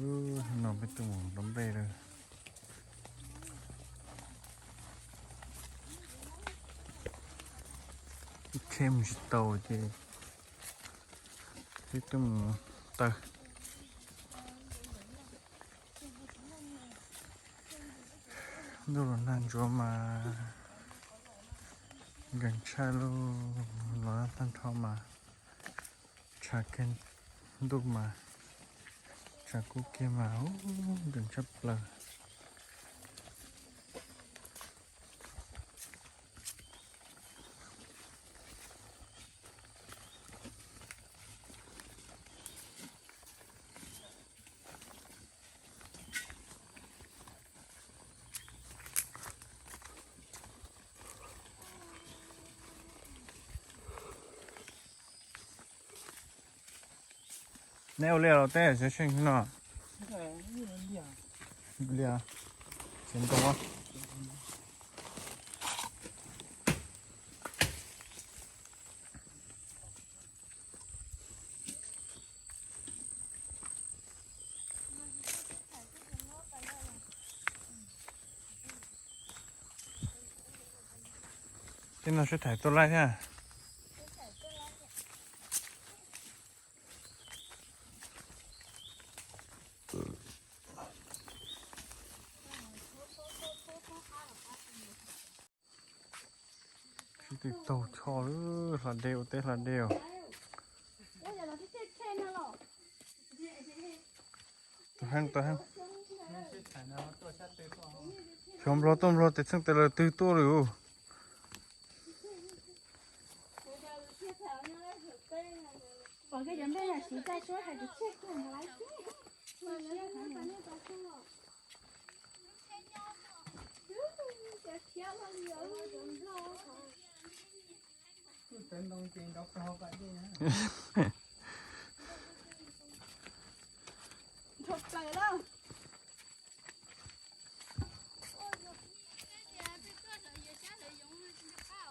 No peb tuaj mus dob nplej lawm. Tsheb mus tsis tau ces peb tuaj mus taw. Ntuj los nag ntsuav mas nkees tshaj lub, los tag nrho mas tshav kiag ntuj mas tshav kub kiag mas nkees tshaj plaws. Neb ua liaj los teb tsev seej no? Liaj, tsev ntoo. Tej no sib thaiv tuaj laij thiab. Sib tw taug choj lawm, hla dej ua teb hla dej os. Tus heej, tus heej. Xyov nplog tuaj nplog tes txheej tes lawm twg tuaj lawm.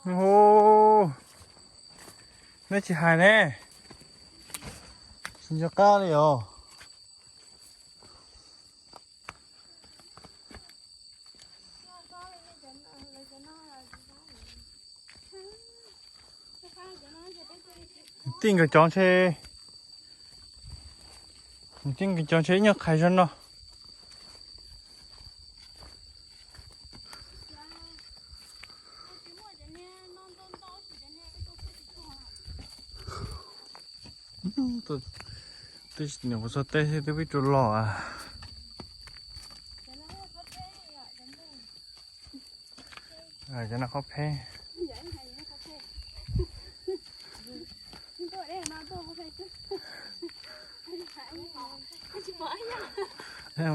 Hu, neb tsis hais ne, tsis nco qab li os. Tij nkawd cov ntshe, tij nkawd cov ntshe ib nyuag qhais zog no. Twb nyuam qhuav txog teb thiab twb pib rau los as. Cov no qhov phem.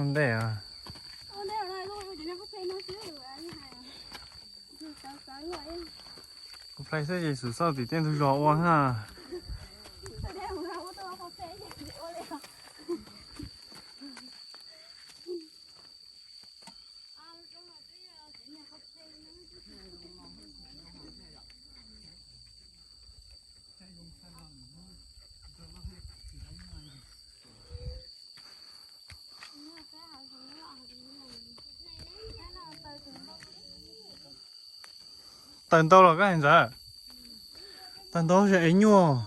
Ntej os. Kuv plais xwb ces xub xauj tim tej ntug zos ua na. Tawm ntau los koj hais ntxawm. Tawm ntau ces ev nyuaj.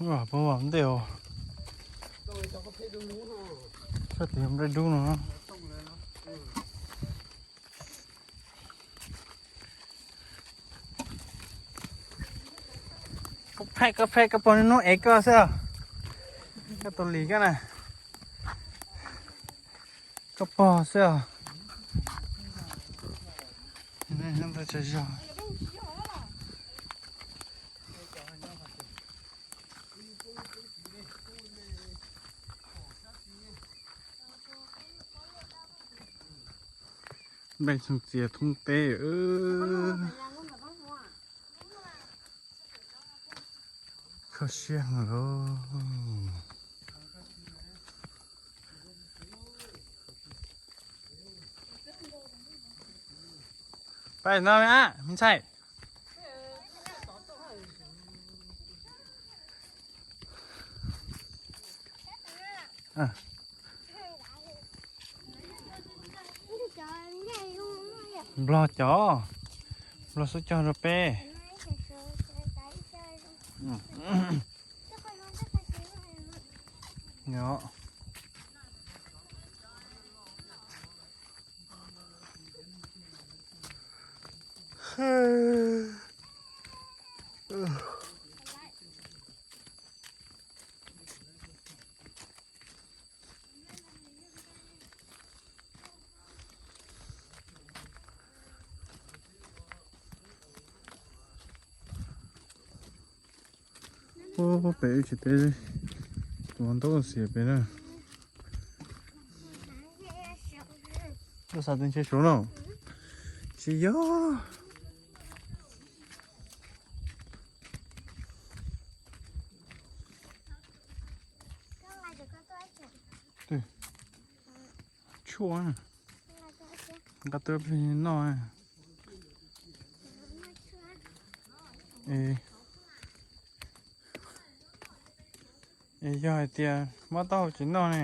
Ua, pab vam ntej os. Sab tim nplej dub no. Phaij koj phaij koj pog hnub ev koj xwb os. Koj tus lis koj na. Koj pog xwb os. Npej xyoo txias thoob teb. Kho siab heev lauj. Pais no a, me ntxhais. Nplog cov, Nplog xub cog rau peb. Ub, pem wb tsis teb, tus hluas nraug xiam pem na. Koj xav tus ntshe suav no? Tsis yog. Tshuaj, nqa tuaj plig noj. Es yog hais tias mob taub hau tsis noj ne?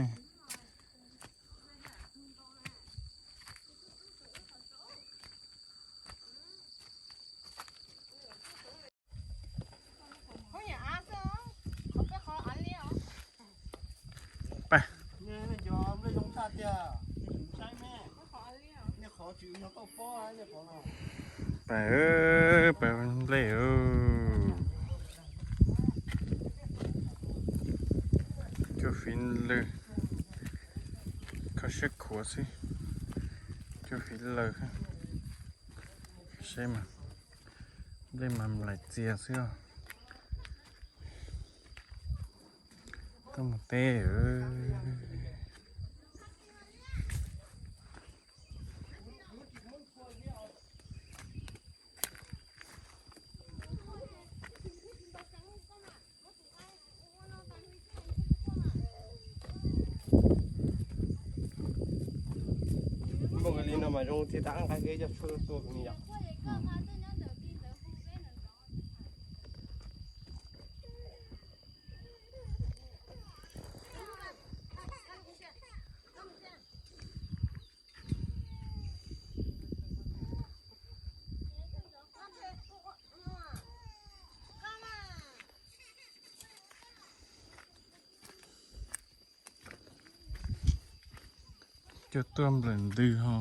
Pais. Pais, pais nplej. Cua fiv lawg, kho siab khuav xwb. Cua fiv lawg, seb mas, nplej mas laim txias xwb os. Tuaj mus teb. Npaj li no mas zoo thiaj tab nqa kev coj tshuaj tuaj kuv ni yom. Cua tuaj nplawm ntws ho,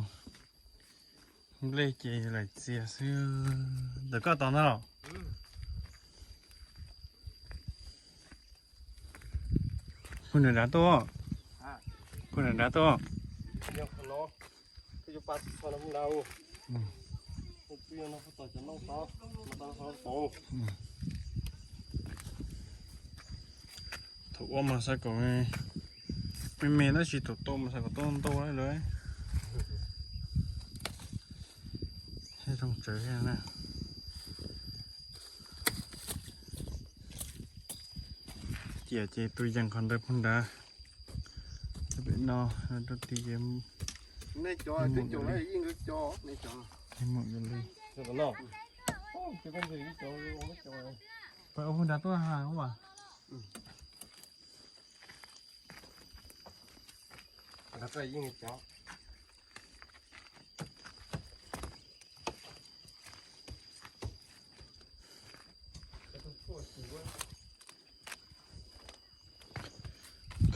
nplej ces laim txias xwb. Ntawm koj tos ntag los? Puag nram dav tuaj, puag nram dav tuaj. Thaum ua mas xav kom me me tab sis thaum tau mas xav kom tau ntau lawm. Zoo tsawv thiab na. Ciam ces tus yees qhov ntawd puag nrad. Pem no rau tid ces pais ua puag nrad tuaj ha ua.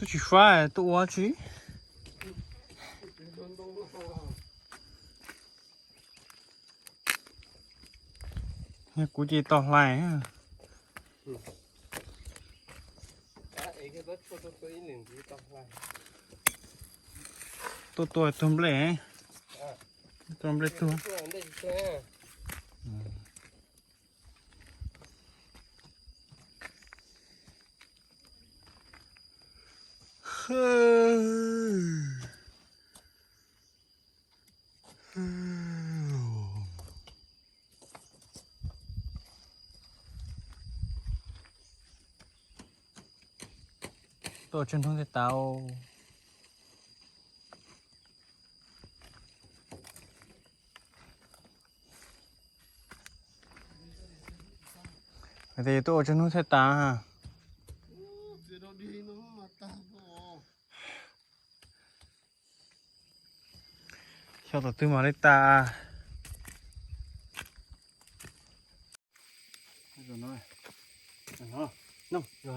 Twb tsis fab tuaj ua tsi. Kuv ces tos hlais. Tuaj tua tug nplej, tua nplej tuag. Tuaj ua tsawg hnub thiaj tas. Hais tias tuaj ua tsawg hnub thiaj tas. Xyov tom twg mam li tas.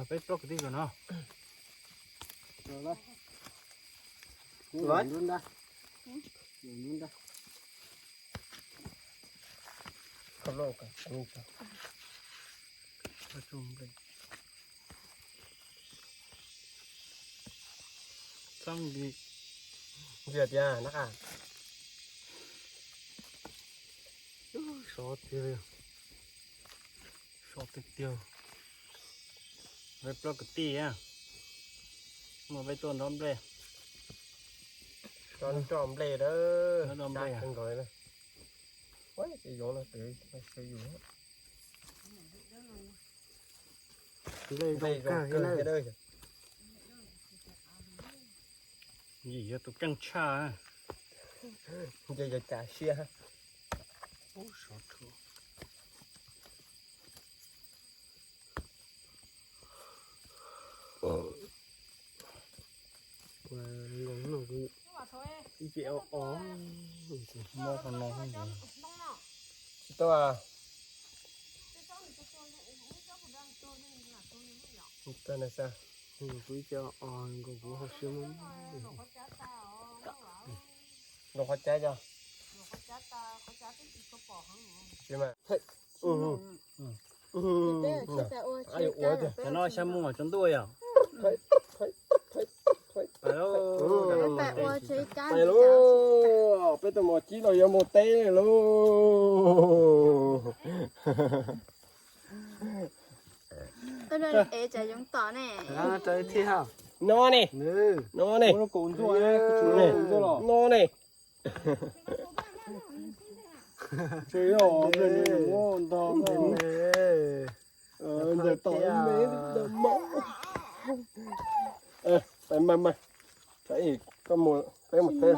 Peb plaub kwv tij zaum no. Txab nti. Ntsia tiag na. Sov tiag, sov tiag tiag. Peb plaub kwv tij, mus peb tuaj nrog nplej. Nrog nplej a. Nrog nplej. Nplej zoo kawg. Yim yog tus keej tshaj. Nce yog cas siab. Ib ce o o, mob qhov no. Tsis tau a. Kuv ib ce o o nkaus kuv hauv siab mob. Nkaus qhov cab cov. Cov no xya mus tsaus ntuj yom. Pais lauj, peb tuaj mus cib los yuav mus teb lauj. No ne, no ne, no ne. Ntawm tom me ntawm mos. Peb mus, peb mus teb.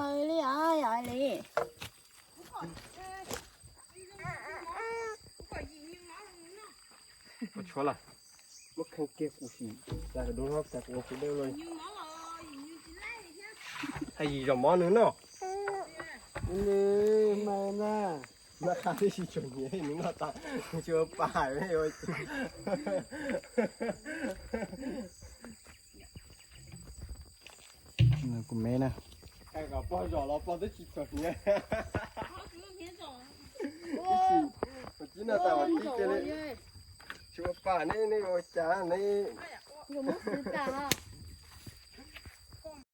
Tshuav lawm, muab kheej kiag kuv sim, tas dub hlob tas kuv ua kuv dej los. Hais yim zaum mov nws noj. Nws mas na, noj qab twb tsis tshua nyiam nws noj tas, nws tsis ua pa hais. Kuv me na. Hais kom pog zom los pog twb tsis tshua nyiam. Tib si, ua tib noj tas ua tib cia li. Tsis ua pa ne, nej ua cas ne?